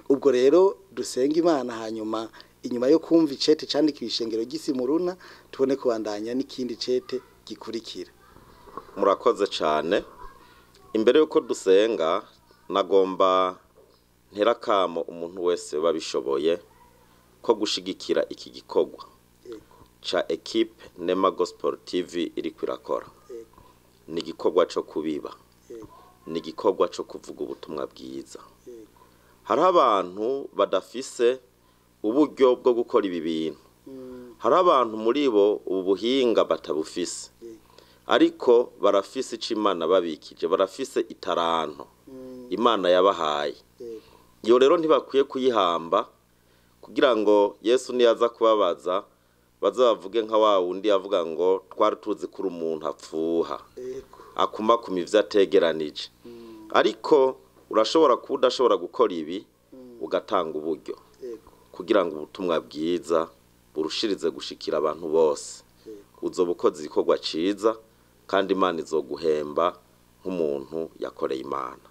Ubwo rero dusenga Imana, hanyuma inyuma yo kumva icete candikiwe ishengero ry'Isimuruna, tubone kubandanya n'ikindi cete gikurikira. Murakoze cyane. Imbere y'uko dusenga, nagomba ntera akamo umuntu wese babishoboye ko gushigikira iki gikorwa ca ekipe Nema Gospel TV iriko irakora. Ni igikorwa co kubiba, ni igikorwa co kuvuga ubutumwa bwiza. Hariho abantu badafise uburyo bwo gukora ibi bintu, hariho abantu muri bo ubu buhinga batabufise, ariko barafise ico Imana babikije, barafise itaranto Imana yabahaye. Iyo rero ntibakwiye kuyihamba, kugira ngo Yesu niyaza kubabaza baze bavuge nka wa wundi yavuga ngo twari tuzi ko uri umuntu apfuha, akumakuma ivyo ategeranije. Ariko urashobora kuba udashobora gukora ibi, ugatanga uburyo kugira ngo ubutumwa bwiza burushirize gushikira abantu bose. Uzoba ukoze igikorwa ciza, kandi Imana izoguhemba nk'umuntu yakoreye Imana.